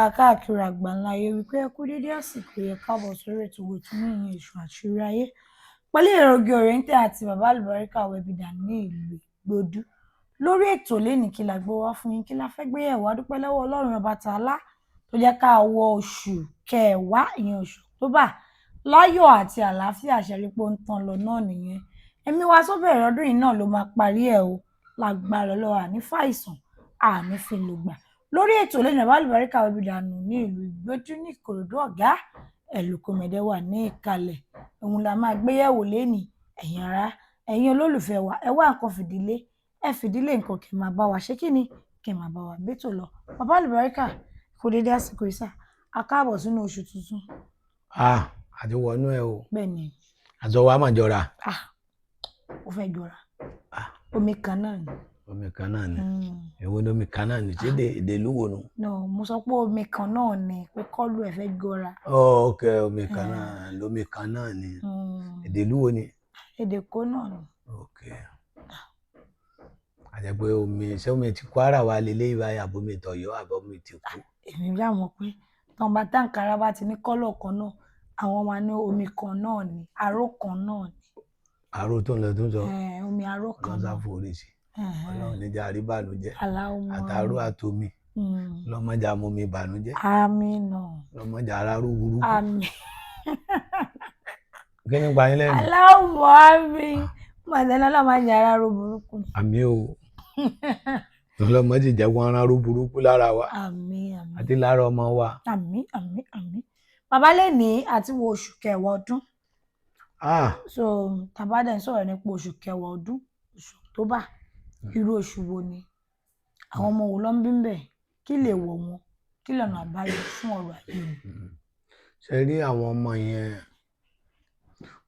Wa káàkiri àgbáńlá ayé wípé ẹ kú dédé àsìkò yẹ, káàbọ̀ sórí ètò Ìtùnú Ìyìn Èṣù Àṣírí Ayé pẹ̀lú Èrògì Òrèǹtẹ̀ àti Bàbá Àlùbáríkà Wẹ̀bìdà ní ìlú Ìgbòdú. Lórí ètò lénìí, kí la gbé wá fún yín? Kí la fẹ́ gbé yẹ̀wò? A dúpẹ́ lọ́wọ́ Ọlọ́run Ọba Tàálá tó jẹ́ ká wọ oṣù kẹwàá, ìyẹn oṣù October, láyọ̀ àti àlàáfíà. Ṣẹ̀rí pé ó ń tán lọ náà nìyẹn. Ẹ̀mí wa tó bẹ̀rẹ̀ ọdún yìí náà ló máa parí ẹ̀ o, lágbára Ọlọ́run. Àní fàìsàn, àní fi lògbà. Lórí ètò lẹ́nu, Bàbá Àlùbáríkà Wẹ̀bìdà ní ìlú Ìgbójú ní Ìkòròdú, ọ̀gá ẹ̀lùkọ́mẹ̀dẹ́ wà ní ìkàlẹ̀. Òun la máa gbé yẹ̀wò lénìí. Ẹ̀yin ará, ẹ̀yin olólùfẹ́ wa, ẹ wá nǹkan fìdílé, ẹ fìdílé nǹkan, kẹ́ máa bá wa ṣe kí ni, kẹ́ máa bá wa bẹ́tò lọ. Bàbá Àlùbáríkà, kò dédé àsìkò ìsà, a káàbọ̀ sínú oṣù tuntun. Ah, àti wọnú ẹ o. Bẹ́ẹ̀ ni. Àzọ wa mà jọra. Ah, ó fẹ́ jọra. Omi kan náà ni. Omi kan náà ni? Èwo ni omi kan náà ni? Ṣé èdè ìlú wo nu? No, mo sọ pé omi kan náà ni, pé kọ́lù ẹ̀ fẹ́ jọra. Oh, ok, omi kan náà lómi kan náà ni. Èdè ìlú wo ni? Èdè kó náà ni. Ok, àjẹ́ pé omi, ṣé omi ti Kwara wa lélẹ́yìí báyìí, àbomi tọ̀yọ́, àbomi ti kú? Èmi bí àwọn pé tọ́n bá táǹkárá bá ti ní kọ́lọ̀ kan náà, àwọn máa ní omi kan náà ni, aró kan náà ni. Aró tó ń lọ tó ń sọ. Omi aró kan Ọlọ́run náà. Sáfòrè sí Ọlọ́run níjà àríbànújẹ́. Aláwọ̀. Àtàrò àtomi, ọlọ́mọdé amómi ìbànújẹ́. Àmín náà. Ọlọ́mọdé aráró burúkú. Àmín. Kí ni pa yín lẹ́nu? Aláwọ̀ àmín. Màdánù, ọlọ́run máa ń yàrá aró burúkú. Àmín o, ọlọ́mọdé jẹ́ wọn aráró burúkú lára wa Àmín, àmín. àti lára ọmọ wa. Àmín, àmín, àmín. Bàbá, lè ní àti wo oṣù kẹwàá ọdún. Ah. So tàbá dẹ̀ ń sọ̀rọ̀ nípa oṣù kẹwàá ọdún, oṣù October, irú oṣù wo ni? Àwọn ọmọ wo ló ń bí ń bẹ̀? Kí lè wọ̀ wọn? Kí lọ̀nà àbáyọ fún ọ̀rọ̀ ayé wọn? Ṣe rí àwọn ọmọ yẹn,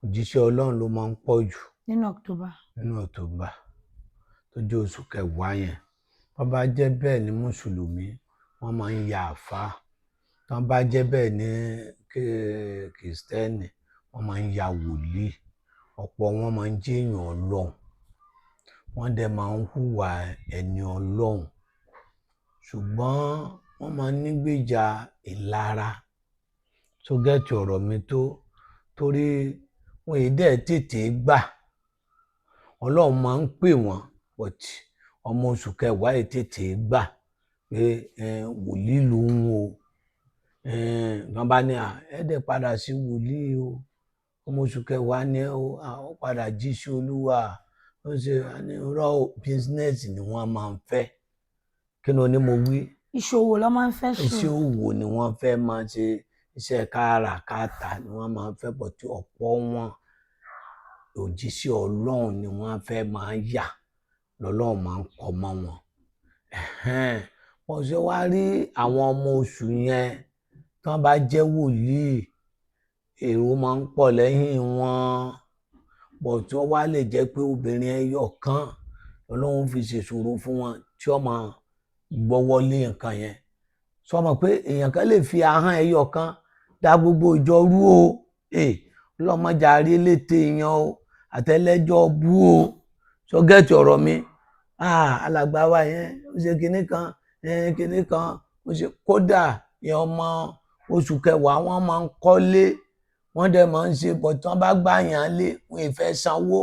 òjíṣẹ́ Ọlọ́run ló máa ń pọ̀ jù nínú October. Nínú October tó jẹ́ oṣù kẹwàá yẹn. Wọ́n bá jẹ́ bẹ́ẹ̀ ní mùsùlùmí, wọ́n máa ń ya àfáà. Tán bá jẹ́ bẹ́ẹ̀ ní kìrìsìtẹ́nì, wọ́n máa ń ya wòlíì. Ọ̀pọ̀ wọn máa ń jẹ́ èèyàn Ọlọ́run, wọ́n dẹ̀ máa ń hùwà ẹni Ọlọ́run, ṣùgbọ́n wọ́n máa ń nígbèjà ìlara tó gẹ́tì ọ̀rọ̀ mi tó, torí wọn èyí dẹ̀ tètè gbà. Ọlọ́run máa ń pè wọ́n, but ọmọ oṣù kẹwàá yìí tètè gbà pé wòlíì lòun o. Wọ́n bá ní ẹ dẹ̀ padà sí wòlíì o, ọmọ oṣù kẹwàá ni ẹ o, ó padà jí sí Olúwa, ó ṣe irọ́. Business ni wọ́n máa ń fẹ́. Kí ni oní mo wí? Ìṣòwò ló máa ń fẹ́ ṣe. Iṣẹ́ òwò ni wọ́n fẹ́ máa ṣe, iṣẹ́ káràkátà ni wọ́n máa ń fẹ́ bọ̀ tí ọ̀pọ̀ wọn, òjíṣẹ́ Ọlọ́run ni wọ́n fẹ́ máa yà, lọ́lọ́run máa ń kọ́ mọ́ wọn. Wọ́n ṣe wá rí àwọn ọmọ oṣù yẹn, tí wọ́n bá jẹ́ wòlíì, èrò máa ń pọ̀ lẹ́yìn wọn, bọ̀ tí wọ́n wá lè jẹ́ pé obìnrin ẹyọ kan Ọlọ́run fi ṣèṣòro fún wọn tí wọ́n máa gbọ́wọ́ lé nǹkan yẹn. Sọ ma pé èèyàn kan lè fi ahọ́n ẹyọ kan dá gbogbo ìjọ rú o? Ọlọ́mọdé àrí létè èèyàn o, àtẹlẹ́jọ́ bú o. Sọ gẹ́tì ọ̀rọ̀ mi? Alàgbà wa yẹn, ó ṣe kinní kan, kinní kan ó ṣe. Kódà ìyẹn, ọmọ oṣù kẹwàá, wọ́n máa ń kọ́lé, wọ́n dẹ̀ máa ń ṣe bọ̀. Tí wọ́n bá gbà yàn lé, wọn ì fẹ́ sanwó.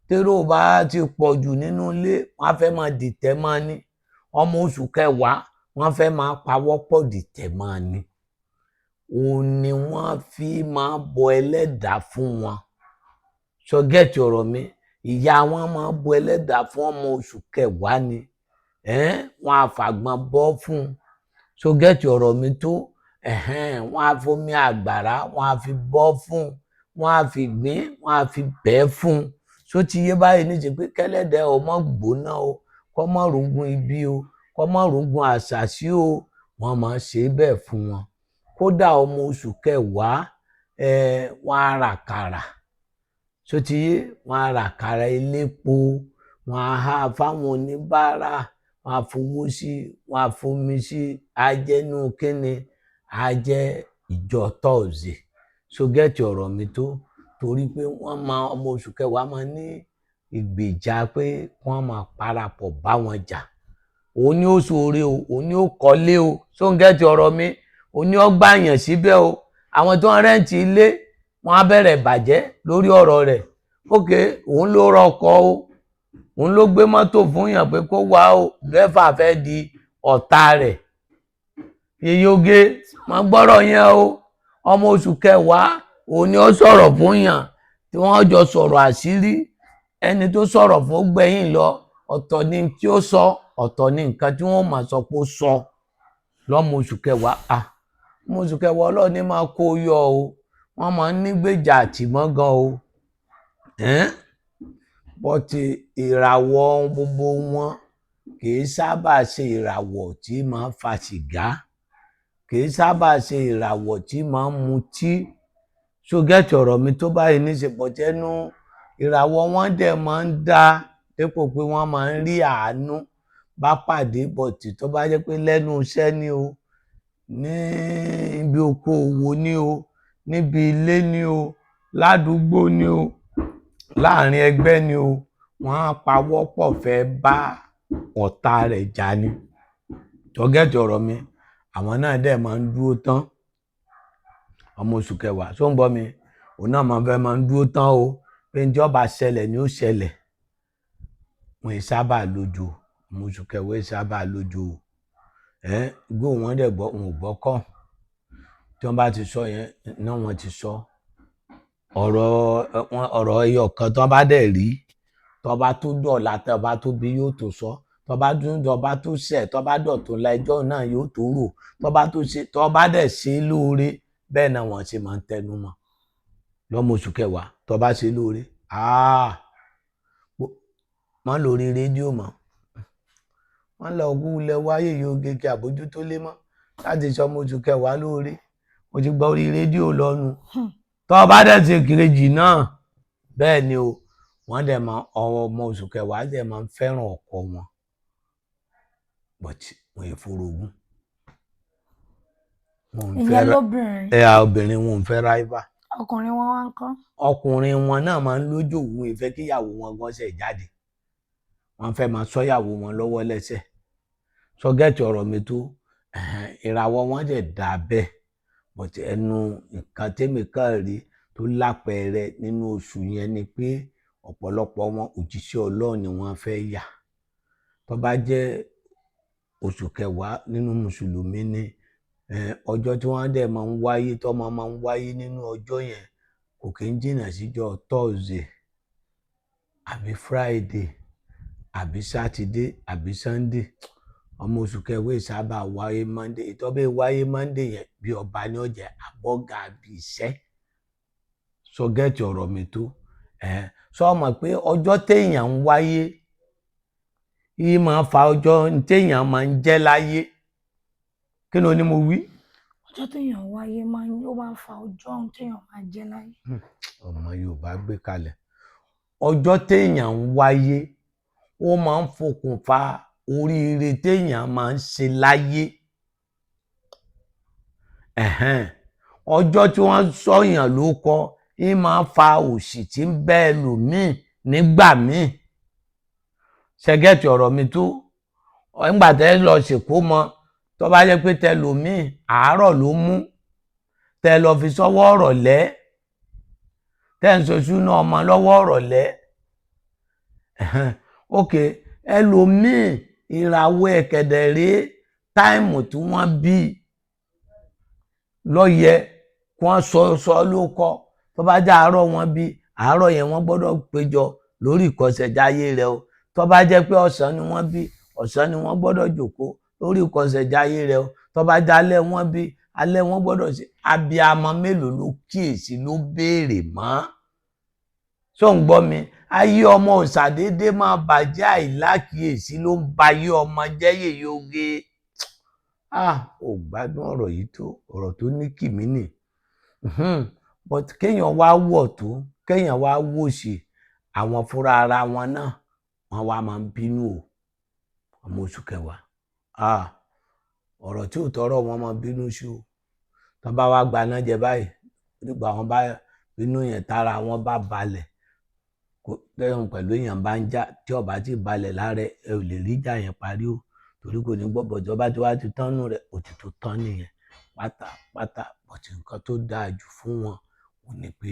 Térò bá ti pọ̀ jù nínú ilé, wọ́n á fẹ́ máa dìtẹ̀ máa ní. Ọmọ oṣù kẹwàá, wọ́n fẹ́ máa pawọ́pọ̀ dìtẹ̀ máa ní. Òun ni wọ́n fi máa bọ ẹlẹ́dàá fún wọn. Sọ gẹ́tì ọ̀rọ̀ mi? Ìyá wọn máa bọ ẹlẹ́dàá fún ọmọ oṣù kẹwàá ni. Wọ́n á fàgbọn bọ́ fún un. Sọ gẹ́tì ọ̀rọ̀ mi tó? Wọ́n á fomi àgbàrá, wọ́n á fi bọ́ fún un, wọ́n á fi gbín, wọ́n á fi bẹ́ẹ̀ fún un. Só ti yé báyìí níṣẹ́ pé kẹ́lẹ́dàá ọ mọ́ gbóná o, kọ́ mọ́ rogun ibi o, kọ́ mọ́ rogun àṣàṣì o. Wọ́n máa ṣe bẹ́ẹ̀ fún wọn. Kódà ọmọ oṣù kẹwàá, wọ́n á rà kàrà. Ṣó ti yé? Wọ́n á rà kàrà elépo, wọ́n á há fáwọn oníbàárà, wọ́n á fowó sí, wọ́n á fomi sí. Á jẹ́ nú kíni? Á jẹ́ ìjọ Thursday. Ṣó gẹ́tì ọ̀rọ̀ mi tó? Torí pé wọ́n máa, ọmọ oṣù kẹwàá máa ní ìgbèjà pé wọ́n máa parapọ̀ bá wọn jà. Òun ni ó ṣoore o, òun ni ó kọ́lé o. Sóńgẹ́tì ọ̀rọ̀ mi? Òun ni ó gbàyàn síbẹ̀ o. Àwọn tó ń rent ilé, wọ́n á bẹ̀rẹ̀ bàjẹ́ lórí ọ̀rọ̀ rẹ̀. Ok, òun ló rọkọ̀ o, òun ló gbé mọ́tò fún yàn pé kó wá o, driver fẹ́ di ọ̀tá rẹ̀. Yèyé Oge, máa gbọ́rọ̀ yẹn o. Ọmọ oṣù kẹwàá, òun ni ó sọ̀rọ̀ fún yàn tí wọ́n jọ sọ̀rọ̀ àṣírí. Ẹni tó sọ̀rọ̀ fún gbẹ̀yìn lọ, ọ̀tọ̀ ni tí ó sọ, ọ̀tọ̀ ni nǹkan tí wọ́n máa sọ pé ó sọ lọ́mọ oṣù kẹwàá. À, ọmọ oṣù kẹwàá, Ọlọ́run ní máa kó yọ o. Wọ́n máa ń nígbèjà àtìmọ́ gan o. But ìràwọ̀ gbogbo wọn kì í sábà ṣe ìràwọ̀ tí máa ń fa sìgá, kì í sábà ṣe ìràwọ̀ tí máa ń mutí. So get ọ̀rọ̀ mi tó báyìí ní ṣe pọ̀ tẹ́nu. Ìràwọ̀ wọn dẹ̀ máa ń dá dépò pé wọ́n máa ń rí àánú bá pàdé. But tó bá jẹ́ pé lẹ́nu iṣẹ́ ni o, ní ibi okòòwò ni o, níbi ilé ni o, ládùúgbò ni o, láàrin ẹgbẹ́ ni o, wọ́n á pawọ́pọ̀ fẹ́ bá ọ̀tá rẹ̀ jà ni. Tó get ọ̀rọ̀ mi? Àwọn náà dẹ̀ máa ń dúró tán. Ọmọ oṣù kẹwàá, ṣó ń gbọ́ mi? Òun náà máa fẹ́ máa ń dúró tán o, pé ní tí ó bá ṣẹlẹ̀ ni ó ṣẹlẹ̀. Wọn ì sábà lójo. Ọmọ oṣù kẹwàá ì sábà lójo o. Gbó wọn dẹ̀ gbọ́, wọn ò gbọ́ kọ́. Tí wọ́n bá ti sọ yẹn náà, wọ́n ti sọ ọ̀rọ̀ wọn. Ọ̀rọ̀ ẹyọ kan tí wọ́n bá dẹ̀ rí, tó bá tó dọ̀la, tó bá tó bí, yóò tó sọ. Tó bá tún, tó bá tó ṣẹ̀, tó bá dọ̀tún la, ẹjọ́ náà yóò tó rò. Tó bá tó ṣe, tó bá dẹ̀ ṣe lóore, bẹ́ẹ̀ náà wọ́n ṣe máa ń tẹnu mọ́. Lọ́mọ oṣù kẹwàá, tó bá ṣe lóore, má lórí rédíò mọ́, wọ́n lọ kú lẹ wáyé yóò gègé àbójútó lé mọ́ láti sọ ọmọ oṣù kẹwàá lóore. Mo ti gba orí rédíò lọ́nu. Tó bá dẹ̀ ṣe kejì náà, bẹ́ẹ̀ ni o. Wọ́n dẹ̀ máa, ọmọ oṣù kẹwàá dẹ̀ máa ń fẹ́ràn ọkọ wọn, but wọ́n yẹ forogún. Wọn ò Ìyẹn fẹ́ lóbìnrin. Ẹ obìnrin, wọn ò fẹ́ rival. Ọkùnrin wọn wá ń kọ́? Ọkùnrin wọn náà máa ń lójú òun ìfẹ́ kíyàwó wọn gan ṣe jáde. Wọ́n fẹ́ máa sọ́yàwó wọn lọ́wọ́ lẹ́sẹ̀. Sọ get ọ̀rọ̀ mi tó? Ìràwọ̀ wọn dẹ̀ dà bẹ́ẹ̀, but ẹnu nǹkan tẹ́mi kàn rí tó lápẹẹrẹ nínú oṣù yẹn ni pé ọ̀pọ̀lọpọ̀ wọn, òjíṣẹ́ Ọlọ́run ni wọ́n fẹ́ yà. Tó bá jẹ́ oṣù kẹwàá nínú mùsùlùmí ni, ọjọ́ tí wọ́n dẹ̀ máa ń wáyé, tó máa ń wáyé nínú ọjọ́ yẹn, kò kí ń jìnnà síjọ́ Thursday àbí Friday àbí Saturday àbí Sunday. Ọmọ oṣù kẹwàá sábà wáyé Monday. Ìtọ́bẹ̀ wáyé Monday yẹn, bí ọba ní ọjà àbọ̀gà bí iṣẹ́. Sọ get ọ̀rọ̀ mi tó? Sọ mọ̀ pé ọjọ́ téèyàn ń wáyé yìí máa fa ọjọ́ téèyàn máa ń jẹ́ láyé? Kí ló ní mo wí? Ọjọ́ téèyàn wáyé máa ń, ó máa ń fa ọjọ́ téèyàn máa jẹ́ láyé. Ọmọ Yorùbá gbé kalẹ̀, ọjọ́ téèyàn ń wáyé, ó máa ń fokùnfà oríire téèyàn máa ń ṣe láyé. Ẹ̀hẹ́n. Ọjọ́ tí wọ́n sọ̀yàn ló kọ ń máa fa òṣì tí ń bẹ́ ẹlòmíì nígbà míì. Ṣé get ọ̀rọ̀ mi tó? Nígbà tẹ́ lọ ṣèkó mọ, tó bá jẹ́ pé tẹlòmíì àárọ̀ ló mú, tẹ́ lọ fi sọ́wọ́ ọ̀rọ̀lẹ́, tẹ́ ń ṣoṣù náà ọmọ lọ́wọ́ ọ̀rọ̀lẹ́. Ok, ẹlòmíì, ìràwọ̀ ẹ̀kẹ̀dẹ̀rẹ́, time tí wọ́n bí lọ́yẹ kí wọ́n sọ sọ ló kọ. Tó bá jẹ́ àárọ̀ wọn bí, àárọ̀ yẹn wọ́n gbọ́dọ̀ péjọ lórí ìkọsẹ̀jáyé rẹ o. Tó bá jẹ́ pé ọ̀sán ni wọ́n bí, ọ̀sán ni wọ́n gbọ́dọ̀ jòkó lórí ìkọsẹ̀jáyé rẹ o. Tó bá jẹ́ alẹ́ wọ́n bí, alẹ́ wọ́n gbọ́dọ̀ ṣe. Abiamọ mélòó ló kíyèsí, ló béèrè mọ́? Ṣó ń gbọ́ mi? Ayé ọmọ òṣàdédé máa bàjẹ́, àìlákìyèsí ló ń ba ayé ọmọ jẹ́. Yèyé Oge, ah, ò gbádùn ọ̀rọ̀ yìí tó ọ̀rọ̀ tó ní kìmí nì. But kéèyàn wá wọ̀ tó, kéèyàn wá wòṣì, àwọn fúnra ara wọn náà, wọ́n wá máa ń bínú o. Ọmọ oṣù kẹwàá, ah, ọ̀rọ̀ tí ò tọrọ wọn máa bínú sí o. Tó bá wá gbaná jẹ báyìí, nígbà wọn bá bínú yẹn, tára wọn bá balẹ̀, kó tẹ́yìn pẹ̀lú èèyàn bá ń já, tí ó bá ti balẹ̀ lára ẹ, ò lè rí ìjà yẹn parí o. Torí kò ní gbọ́ bọ̀jọ́ bá ti wá ti tán nù rẹ̀, òtítọ́ tán nìyẹn pátápátá. Bọ̀tí nǹkan tó dáa jù fún wọn ò ní pé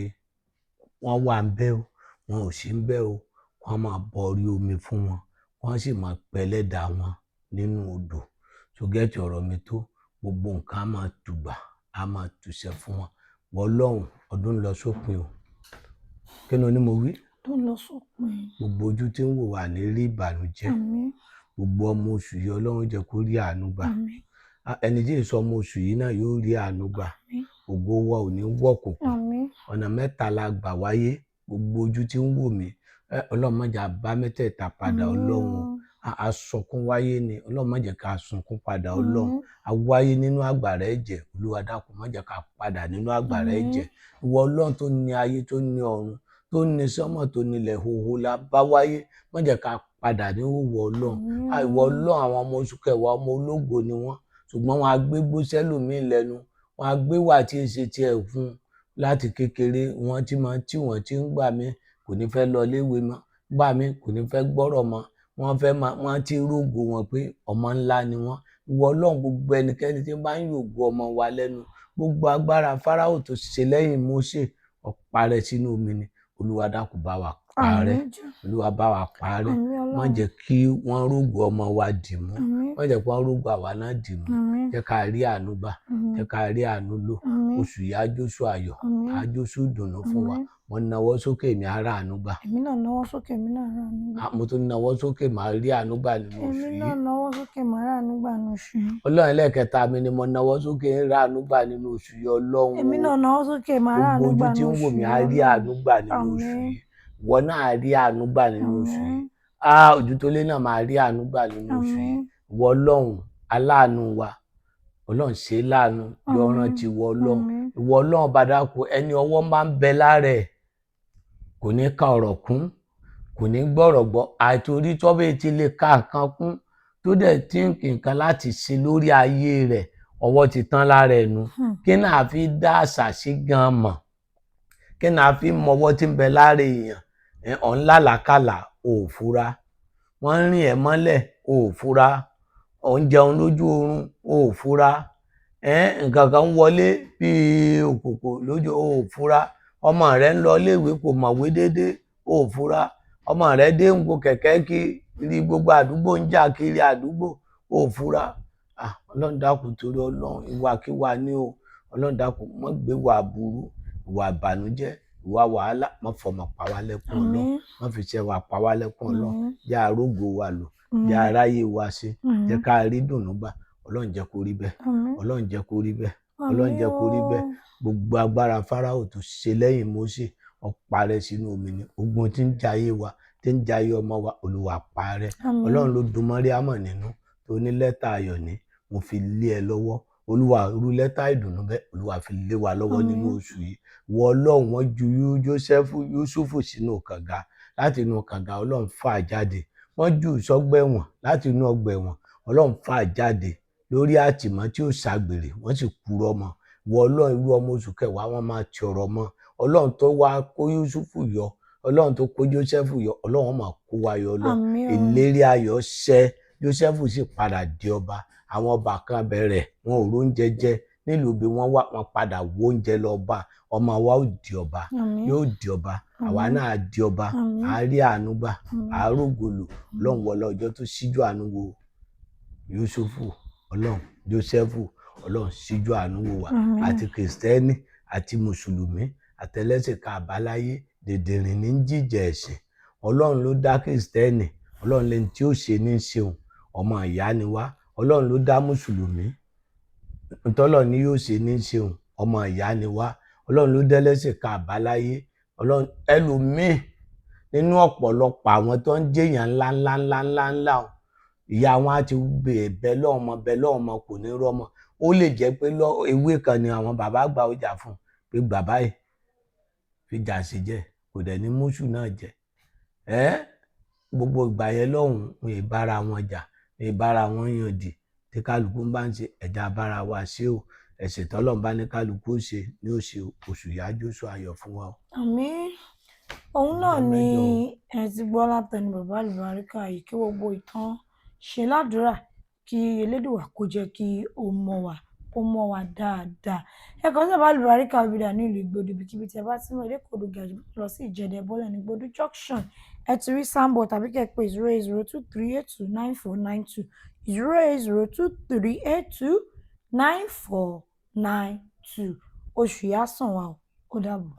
wọ́n wà ń bẹ̀ o, wọn ò sí ń bẹ̀ o, wọ́n máa bọ orí omi fún wọn, wọ́n sì máa pẹlẹ́dà wọn nínú odò. Tó gẹ́tì ọ̀rọ̀ mi tó, gbogbo nǹkan á máa tùgbà, á máa tùṣẹ́ fún wọn. Wọ́n lọ́hùn, ọdún ń lọ sópin o. Kí ni oní mo wí? Tó ń lọ sópin. Gbogbo ojú tí ń wò wá ní rí ìbànújẹ́. Àmín. Gbogbo ọmọ oṣù yìí, Ọlọ́run jẹ́ kó rí àánú gbà. Àmín. Ẹni tí èso ọmọ oṣù yìí náà yóò rí àánú gbà. Àmín. Ògo wa ò ní wọ̀kùnkùn. Àmín. Ọ̀nà mẹ́ta la gbà wáyé. Gbogbo ojú tí ń wò mí, Ọlọ́run má jẹ́ a bá mẹ́tẹ̀ẹ̀ta padà. Ọlọ́run Àmín. A sunkún wáyé ni, Ọlọ́run má jẹ́ ká sunkún padà. Ọlọ́run, Àmín. a wáyé nínú àgbàrá ẹ̀jẹ̀, Olúwa dákun, má jẹ́ ká padà nínú àgbàrá Àmín. ẹ̀jẹ̀. Ìwọ Ọlọ́run tó ní ayé, tó ní ọ̀run, tó ní sánmọ̀, tó nílẹ̀, hòhò la bá wáyé, má jẹ́ ká padà ní hòhò. Ọlọ́run, Àmín. ìwọ Ọlọ́run, àwọn ọmọ oṣù kẹwàá, ọmọ ológo ni wọ́n, ṣùgbọ́n wọn á gbé gbósẹ́lòmíì lẹ́nu, wọn á gbé wà tí ń ṣe tiẹ̀ fún láti kékeré. Wọ́n ti máa tí wọ́n ti ń gbà mí kò ní fẹ́ lọ léwe mọ́, gbà mí kò ní fẹ́ gbọ́rọ̀ mọ́, wọ́n fẹ́ máa wọ́n ti rógo wọn pé ọmọ ńlá ni wọ́n. Ìwọ Ọlọ́run, gbogbo ẹnikẹ́ni tí bá ń yògo ọmọ wa lẹ́nu, gbogbo agbára Fáráò tó ṣe lẹ́yìn Mósè, ó parẹ́ sínú omi ni. Olúwa dákun, bá wa parẹ́. Àmín jù. Olúwa, bá wa parẹ́. Àmín. Má Ọlọ́run. jẹ́ kí wọ́n rógo ọmọ wa dì mú. Àmín. Má jẹ́ kí wọ́n rógo àwa náà dì mú. Àmín. Jẹ́ ká rí àánú gbà. Àmín. Jẹ́ ká rí àánú lò. Àmín. Oṣù yìí á jóṣù ayọ̀, Àmín. á jóṣù ìdùnnú fún wa. Àmín. Mo nawọ́ sókè mi, á rà àánú gbà. Èmi náà nawọ́ sókè, èmi náà rà àánú gbà. Ah, mo tún nawọ́ sókè, màá rí àánú gbà nínú Èmi oṣù náà yìí. nawọ́ sókè, màá rà àánú gbà nínú oṣù yìí. Ọlọ́run, ẹlẹ́ẹ̀kẹta mi ni mo nawọ́ sókè, ń rà àánú gbà nínú oṣù yìí. Ọlọ́run Èmi o, náà nawọ́ sókè, màá rà àánú gbogbo ojú gbà tí nínú ń wò oṣù mí yìí. á rí Ọlọ́run. àánú gbà nínú oṣù Àmín. yìí. Ìwọ náà á rí àánú gbà nínú oṣù yìí. Àmín. Ah, ojú tó lé náà máa rí àánú gbà nínú oṣù yìí. Àmín. Ìwọ Ọlọ́run aláàánú wa, Ọlọ́run ṣe é láàánú, yọ Àmín. rántí wọ Ọlọ́run. Àmín. Ìwọ Ọlọ́run bá dákun, ẹni ọwọ́ máa ń bẹ lára ẹ̀ kò ní ka ọ̀rọ̀ kún, kò ní gbọ́rọ̀ gbọ́, àìtorí tọ́bẹ̀ ti lè ka nǹkan kún tó dẹ̀ tí nǹkan láti ṣe lórí ayé rẹ̀, ọwọ́ ti tán lára ẹ̀ nu. Kí náà fi dá àṣà sí gan mọ̀? Kí náà fi mọwọ́ tí ń bẹ lára èèyàn? Ọ̀ ń làlákàlà, ò fura, wọ́n ń rìn ẹ́ mọ́lẹ̀, ò fura, ò ń jẹun lójú oorun, ò fura, nǹkan kan ń wọlé bíi òkòkò lójú, ò fura, ọmọ rẹ ń lọ iléèwé, kò mọ̀wé déédéé, ò fura, ọmọ rẹ dé ń gun kẹ̀kẹ́ kiri gbogbo àdúgbò, ń jà kiri àdúgbò, ò fura. Ah, Ọlọ́run dákun, torí Ọlọ́run, ìwàkiwà ni o. Ọlọ́run dákun, má gbé ìwà aburú, ìwà ìbànújẹ́, ìwà wàhálà, má fọmọ pa wá lẹ́kún. Ọlọ́run, Àmín. má fi iṣẹ́ wa pa wá lẹ́kún. Ọlọ́run, Àmín. jẹ́ arógo wa lò, jẹ́ Àmín. aráyé wa ṣe, jẹ́ Àmín. ká rí dùnnú gbà. Ọlọ́run, jẹ́ kó rí bẹ́ẹ̀. Àmín. Ọlọ́run, jẹ́ kó rí bẹ́ẹ̀. Ọlọ́run, Àmín jẹ́ kó rí bẹ́ẹ̀. o. Gbogbo agbára Fáráò tó ṣe lẹ́yìn Mósè, ó parẹ́ sínú omi ni. Ogun tí ń jayé wa, tí ń jayé ọmọ wa, Olúwa parẹ́. Àmín. Ọlọ́run ló dùn Mọ́ríámọ̀ nínú tó ní lẹ́tà ayọ̀ ní mo fi lé ẹ lọ́wọ́. Olúwa, irú lẹ́tà ìdùnnú bẹ́ẹ̀, Olúwa fi lé wa lọ́wọ́ nínú Àmín. oṣù yìí. Wọ Ọlọ́run, wọ́n ju Jósẹ́fù, Yúsúfù sínú kànga, láti inú kànga Ọlọ́run fà á jáde. Wọ́n jù ú sọ́gbà ẹ̀wọ̀n, láti inú ọgbà ẹ̀wọ̀n Ọlọ́run fà á jáde lórí àtìmọ́ tí ó ṣàgbèrè, wọ́n sì kúrò mọ́. Wọ Ọlọ́run, irú ọmọ oṣù kẹwàá, wọ́n máa ti ọ̀rọ̀ mọ́. Ọlọ́run tó wá kó Yúsúfù yọ, Ọlọ́run tó kó Jósẹ́fù yọ, Ọlọ́run máa kó wa yọ lọ. Àmín o. Ìlérí ayọ̀ ṣẹ, Jósẹ́fù sì padà di ọba. Àwọn ọba kan bẹ̀rẹ̀, wọn ò róúnjẹ jẹ nílùú bí wọ́n wà, wọ́n padà wó oúnjẹ lọ bá. Ọmọ wa ó di ọba. Àmín. Yóò di ọba, àwa Àmín. náà di ọba. Àmín. À á rí àánú gbà. Àmín. À á rógòlò. Ọlọ́run, wọlé ọjọ́ tó síjú àánú wo Yúsúfù, Ọlọ́run Jósẹ́fù, Ọlọ́run síjú àánú wò wá. Àmín. Àti kìrìsìtẹ́nì àti mùsùlùmí àtẹlẹ́sìn kan àbáláyé, dèdèrìn ní jíjẹ ẹ̀sìn. Ọlọ́run ló dá kìrìsìtẹ́nì, Ọlọ́run lẹni tí ó ṣe ní í ṣeun, ọmọ ìyá ni wá. Ọlọ́run ló dá mùsùlùmí, ntọ́lọ̀ ni yóò ṣe ní í ṣeun, ọmọ ìyá ni wá. Ọlọ́run ló dẹ́lẹ́sìn kan àbáláyé. Ọlọ́run, ẹlòmíì nínú ọ̀pọ̀lọpọ̀ àwọn tó ń jẹ́yàn ńlá ńlá ńlá ńlá ńlá o, ìyá wọn á ti bẹ lọ́mọ, bẹ lọ́mọ, kò ní rọ́mọ. Ó lè jẹ́ pé ewé kan ni àwọn bàbá àgbà ọjà fún pé bàbá yìí fi jà sí jẹ, kò dẹ̀ ní mùsù náà jẹ ẹ́. Gbogbo ìgbà yẹn lọ́hùn-ún, wọn ì bára wọn jà, wọn ì bára wọn yàn dì. Tí kálukú bá ń ṣe ẹ̀dá bára wa ṣe o, ẹ̀sìn tọ́lọ́run bá ní kálukú ó ṣe ní ó ṣe. Oṣù yá jóṣù ayọ̀ fún wa o. Àmín. Òun náà Ọjọ́ ni mẹ́jọ o. ẹ ti gbọ́ látẹnu bàbá àlùbáríkà yìí. Kí gbogbo ìtàn ṣe ládùúrà. Kí Elédùwà kó jẹ́ kí ó mọ́ wa, kó mọ́ wa dáadáa. Ẹ kàn sí Bàbá Àlùbáríkà Webida ní ìlú Ìgbòdú, ibikíbi tí ẹ bá ti ń bọ̀, Èkó Gàjú lọ sí Ìjẹ̀dẹ̀ bọ́lẹ̀ ní Ìgbòdú junction. Ẹ ti rí signboard tàbí kẹ́ ẹ pé 08023829492, 08023829492. Oṣù yìí á sàn wá o. Ó dàbọ̀.